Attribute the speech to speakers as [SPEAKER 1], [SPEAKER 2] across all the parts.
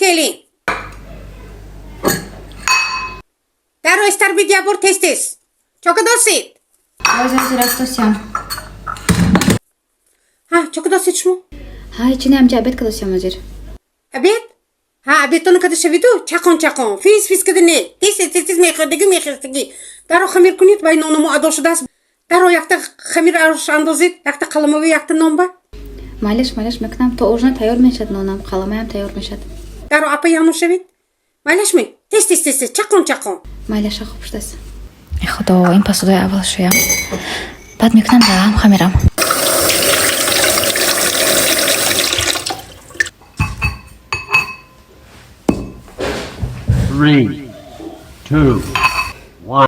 [SPEAKER 1] Келин. Даро истар бидя бур, тез тез. Чо кадосид?
[SPEAKER 2] Ҳозир рафтосям.
[SPEAKER 1] Ҳа, чо кадосид шумо?
[SPEAKER 2] Ҳа, ҳечи не, ҳамҷа обед кадосям ҳозир.
[SPEAKER 1] Обед? Ҳа, обедтона када шавиду, чақон чақон, физ физ када не. Тез тез тез тез мехӯрдагӣ, мехӯрдагӣ. Даро хамир кунед, вай нонамо адо шудааст. Даро якта хамир арош андозед, якта қаламави, якта нонба.
[SPEAKER 2] Майлаш, майлаш, мекунам. То ужина тайёр мешад нонам, қаламаям тайёр мешад.
[SPEAKER 1] Даро апа яну шавед. Майлашми? Тез тез тез тез, чақон чақон.
[SPEAKER 2] Майлаша, хуб шудааст. Худо, ин посудаи аввал шӯям, баъд мекунам даам хамирам.
[SPEAKER 3] Three, two, one.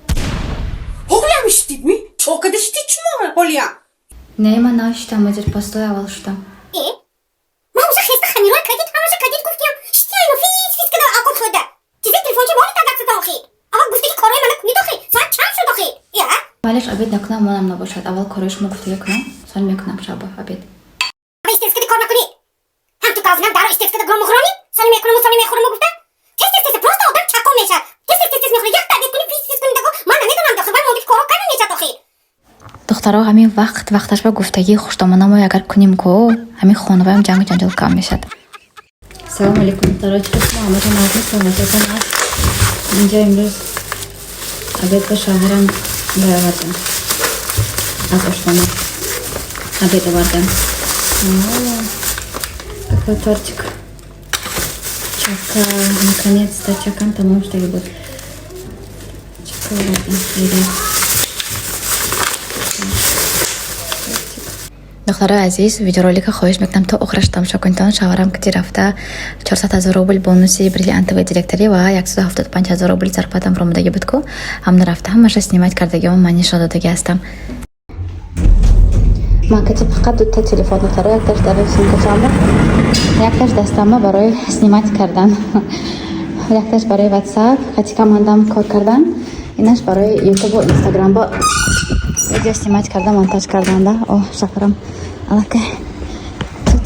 [SPEAKER 1] Ҳолиам иштидми? Чо када шитид шумо ҳолиам?
[SPEAKER 2] Не, ман нашитам, ҳозир посудаи аввал шудам.
[SPEAKER 4] Э? Ман уже хеста хамирой кадид, ҳамаша кадид гуфтиям. Штиайно физ физ када акон хӯрда. Чизе телефончи моли тагаксата охи. Аввал гуфтаги корои мана кунид охи. Соат чанд шуд охи? Я?
[SPEAKER 2] Майлаш, обед накунам, монам набошад. Аввал корои шумо гуфтага кунам, сон мекунам шаба обед.
[SPEAKER 4] Ава истерс када кор накунед. Ҳам ту казинам даро истерс када гром мухронӣ. Сони мекунаму сони мехӯраму гуфта. Тез тез тез просто одам чақон мешавад. Тез тез тез тез мехӯрад. Якта обед кунӣ, физ физ кунӣ даго. Ман намедонам охи, вай мондаги коро каме мешавад охи.
[SPEAKER 2] Духтаро, ҳамин вақт вақташ ба гуфтагии хуштомонамо агар кунем ко, ҳамин хонаваям ҷангу ҷанҷол кам мешад. Салому алейкум, духтаро, чӣ шумо ҳаматон нағз, саломатиятон аст? Инҷа имрӯз обед ба шавҳарам баровардам, аз ошхона обед овардам. Какой тортик, чака, наконец-то чакам тамом шудаги буд. Чака овардам, хеле. Духтарои азиз, видеоролика хоҳиш мекунам то охираш тамошо кунед. Шавҳарам кити рафта 400 ҳазор рубл бонуси бриллиантовый директорӣ ва 175 ҳазор рубл зарплатам ромадагӣ буд ку, ҳамна рафта ҳамаша снимать кардагиам, ман нишон додагӣ ҳастам. Ман кати фақат дута телефон, духтаро, якташ дар сумкачама, якташ дастама барои снимать кардан, якташ барои WhatsApp кати командам кор кардан, инаш барои Ютубу Инстаграмбо видео снимать кардан, монтаж кардан да. О, шафарам аллакай тут.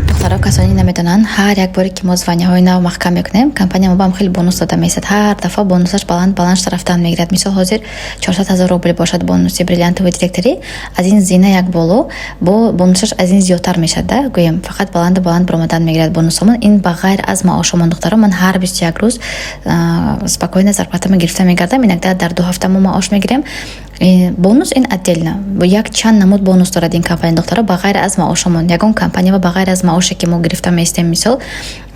[SPEAKER 2] Духтаро, касоне намедонанд, ҳар як боре ки мо званияҳои нав маҳкам мекунем, компания мо баам хеле бонус дода месад. Ҳар дафъа бонусаш баланд баланд рафтан мегирад. Мисол, ҳозир 400 ҳазор рубл бошад бонуси бриллиантовый директорӣ, аз ин зина як боло бо бонусаш аз ин зиёдтар мешад да. Гӯем, фақат баланду баланд баромадан мегирад бонусомон. Ин ба ғайр аз маошомон, духтаро. Ман ҳар 21 рӯз спокойно зарплатама гирифта мегардам, иногда дар 2 ҳафта мо маош мегирем. Бонус ин отдельно, як чанд намуд бонус дорад ин компания, духтаро, ба ғайр аз маошомон. Ягон компания ба ғайр аз маоше ки мо гирифта меистем, мисол,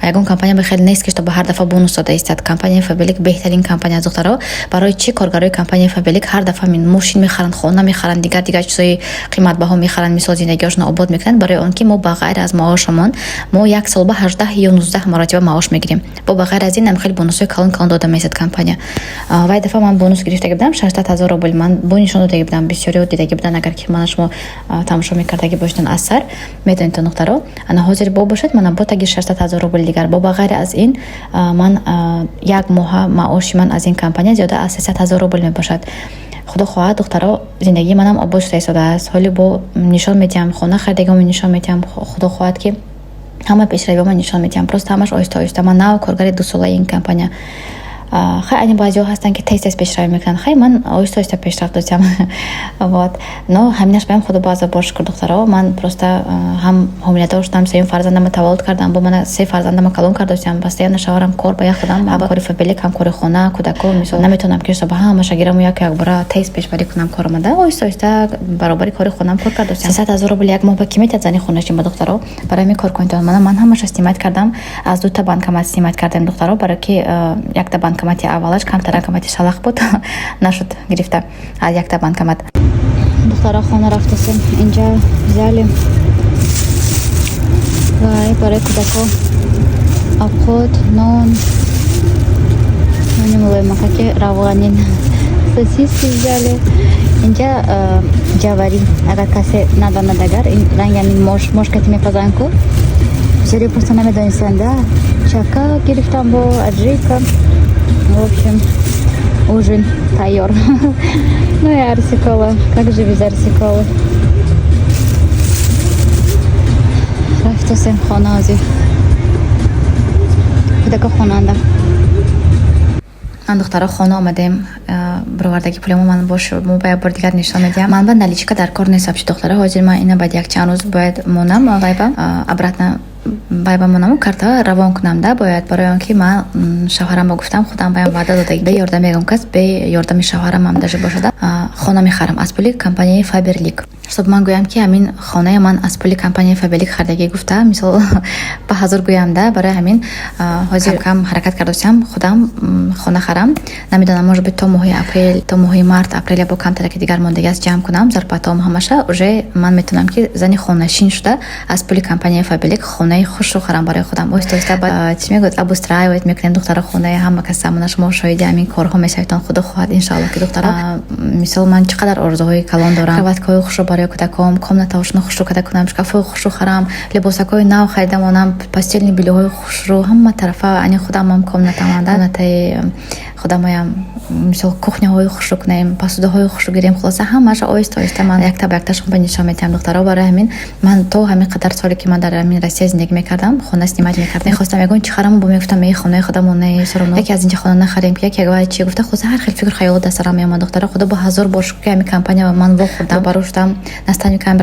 [SPEAKER 2] ягон компания хеле нест ки чтобы ҳар дафъа бонус дода истад. Компанияи Фабелик беҳтарин компания аст, духтаро. Барои чӣ коргарои компанияи Фабелик ҳар дафъа мошин мехаранд, хона мехаранд, дигар дигар чизҳои қиматбаҳо мехаранд, мисол, зиндагиҳошонро обод мекунанд? Барои он ки мо ба ғайр аз маошамон мо як сол ба 18 ё 19 маротиба маош мегирем. Бо ба ғайр аз ин ам хеле бонусҳои калон калон дода месад компания. Вай дафъа ман бонус гирифтаги будам 600 ҳазор рубл, ман бо нишон додаги будам, бисёриҳо дидаги буданд. Агар ки мана шумо тамошо мекардаги бошедон, аз сар медонед, духтаро. Ана ҳозир бо бошад, мана бо таги 600 ҳазор рубл дигар. Бо ба ғайр аз ин ман як моҳа маоши ман аз ин компания зиёда аз 300 ҳазор рубл мебошад. Худо хоҳад, духтаро, зиндагии манам обод шуда истодааст. Ҳоли бо нишон медиҳам, хона харидагиҳомо нишон медиҳам. Худо хоҳад ки ҳама пешравиҳомо нишон медиҳам, просто ҳамаш оҳиста оҳиста. Ман нав коргари дусолаи ин компания. Хай, ани баъзеҳо ҳастанд ки тез тез пешравӣ мекунанд, хай, ман оҳиста оҳиста пешрафт додам, вот. Но ҳаминаш баям худо баъза бор шукр, духтаро. Ман просто ҳам ҳомиладор шудам, сеюм фарзандама таваллуд кардам, бо мана се фарзандама калон кардастам, постоянно шавҳарам кор, ба як худам, ҳам кори Фабелик, ҳам кори хона, кӯдако. Мисол, наметавонам ки ба ҳамаша гираму як якбора тез пешбарӣ кунам коромада. Оҳиста оҳиста баробари кори хонам кор кардастам. 300 ҳазор рубл як моҳ ба ки метиҳад зани хонашин ба духтаро? Барои ҳамин кор кунед. Мана ман ҳамаша снимать кардам, аз дута банкомат снимать кардем, духтаро, барои ки якта банкомати аввалаш камтар банкомати шалақ буд, нашуд гирифта аз якта банкомат. Духтаро, хона рафтасем, инҷа взяли вай барои кӯдако обход, нон, нони мулоимакаки равғанин, сосиски взяли. Инҷа ҷаварӣ, агар касе надонад, агар ин ранги ҳамин мош мош кати мепазанд ку, бисёри просто намедонистанд. Чака гирифтам, бо аджика, в общем. Ужин тайёр. Ну и Арсикола, как же без Арсиколы? Рафтосем хона. Ҳозир кӯдака хонанда. Ман, духтаро, хона омадем. Бировардаги пулимо ман бош мо ба як бор дигар нишон медиҳам. Ман ба наличка дар кор нест вообще, духтаро. Ҳозир ман ина баъд якчанд рӯз бояд монам, вайба обратно вайба монаму карта равон кунам да. Бояд, барои он ки ман шавҳарамро гуфтам, худам баям ваъда дода, бе ёрдами ягон кас, бе ёрдами шавҳарамам даже бошада, хона мехарам аз пули компанияи Фаберлик. Чтоб ман гӯям, ки ҳамин хонаи ман аз пули компанияи Фаберлик хардагӣ гуфта, мисол, ба ҳазор гӯям да. Барои ҳамин ҳозир кам ҳаракат кардосиам, худам хона харам. Намедонам, может быть, то моҳи апрел, то моҳи март, апрел бо камтараки дигар мондагӣ аст, ҷамъ кунам зарплатаам ҳамаша, уже ман метавонам, ки зани хонашин шуда, аз пули компанияи Фаберлик хонаи хушро харам барои худам. Оҳиста оҳиста чӣ мегӯяд, обустраивать мекунем, духтаро, хонаи ҳама кас. Замона шумо шоҳиди ҳамин корҳо мешаведтон, худо хоҳад, иншоалло, ки духтаро, мисол, ман чӣ қадар орзуҳои калон дорам: кроваткаҳои хушро барои кӯдаком, комнатаҳошонро хушрӯ карда кунам, шкафҳои хушрӯ харам, либосакҳои нав харида монам, постельный бельёҳои хушрӯ, ҳама тарафа, ани худамам комнатаманда, комнатаи худамоям, мисол, кухняҳои хушрӯ кунем, посудаҳои хушрӯ гирем. Хулоса, ҳамаша оҳиста оҳиста ман якта ба якташон ба нишон метиҳам, духтаро. Барои ҳамин ман то ҳамин қадар соле, ки ман дар ҳамин Россия зиндагӣ мекардам, хона снимать мекардам, мехостам ягон чӣ харам, бо мегуфтам: «Е, хонаи худамон не, соро яке аз инҷа хона нахарем», ки яке вай чи гуфта. Хулоса, ҳар хел фикр хаёлот дар сарам меомад, духтаро. Худо бо ҳазор бор шукр, ки ҳамин компания ман вохӯрдам, баро шудам, наставникам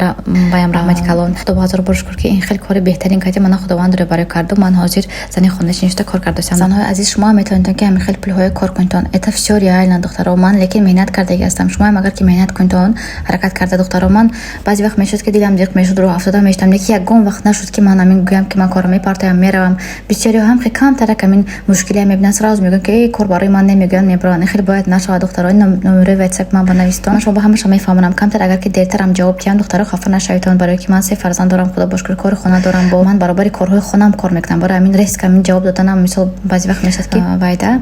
[SPEAKER 2] баям раҳмати калон. Худо бо ҳазор бор шукр, ки ин хел кори беҳтарин карди, мана Худованд рӯбарӯ карду, ман ҳозир зани хонашин шуда кор кардасам. Занҳои азиз, шумо ҳам метавонед, ки ҳамин хел пулҳое кор кунедтон. Это все реально, духтаро. Ман лекин меҳнат кардагӣ ҳастам, шумоам агар ки меҳнат кунедтон, ҳаракат карда, духтаро. Ман баъзе вақт мешуд, ки дилам диқ мешуд, рӯҳ афтода мешудам, лекин ягон вақт нашуд, ки ман ҳамин гӯям, ки ман корро мепартоям, меравам. Бисёриҳо ҳам хел камтарак ҳамин мушкилиам мебинанд, сразу мегӯянд, ки эй, кор барои ман, намегӯянд, мебароянд. Ин хеле бояд нашавад, духтаро. Номерои ватсап ман ба навистон, ман шумо ба ҳамаша мефаҳмонам. Камтар агар ки дертарам ҷавоб диҳам, духтаро, хафа нашаведтон, барое ки ман се фарзанд дорам, худо бо шукр, кори хона дорам, бо ман баробари корҳои хонаам кор мекунам. Барои ҳамин резко ҳамин ҷавоб доданам, мисол, баъзе вақт мешавад, ки вайда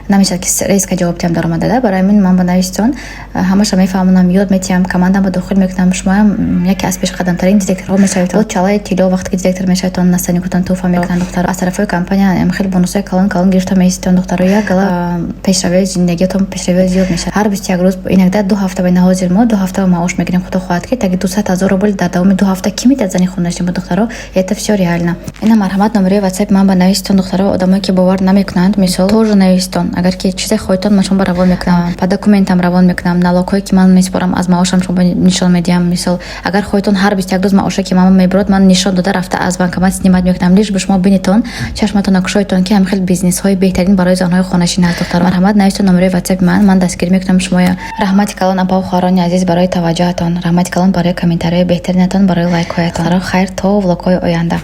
[SPEAKER 2] намешавад, ки резко ҷавоб диҳам даромадада. Барои ҳамин ман ба навистон, ҳамаша мефаҳмонам, ёд метиҳам, командамро дохил мекунам. Шумоам яке аз пешқадамтарин директорҳо мешавед. Бо чалаи тилло вақте ки директор мешаведтон, наставникотон туҳфа мекунанд, духтаро. Аз тарафҳои компания хеле бонусҳои калон калон гирифта меистон, духтаро. Як гала пешравии зиндагиятон, пешравиҳо зиёд мешавад. Ҳар 21 рӯз, инакда 2 ҳафта ба ҳозир мо 2 ҳафта маош мегирем, худо хоҳад, ки таги 200 000 рубл дар давоми 2 ҳафта кӣ медиҳад зани хонашин ба духтаро? Это все реально. Ина, марҳамат, номерои ватсапи ман ба навистон, духтаро. Одамое ки бовар намекунанд, мисол, тоже навистон. Агар ки чизе хоҳедтон, ман шумо ба равон мекунам, по документам равон мекунам, налогҳое ки ман месупорам аз маошам, шумо нишон медиҳам. Мисол, агар хоҳедтон, ҳар 21 рӯз маоше ки ман мебурад, ман нишон дода, рафта аз банкомат снимать мекунам, лишь бы шумо бинедтон, чашматон кушоедтон, ки ҳамин хел бизнесҳои беҳтарин барои занҳои хонашин ҳаст. Духтаро, марҳамат, навистон номерои ватсапи ман, ман дастгирӣ мекунам шумоя. Раҳмати калон, апаву хоҳарони азиз, барои таваҷҷӯҳатон, раҳмати калон барои комментариҳои беҳтаринатон, барои лайкҳоятон. Хайр, то влогҳои оянда.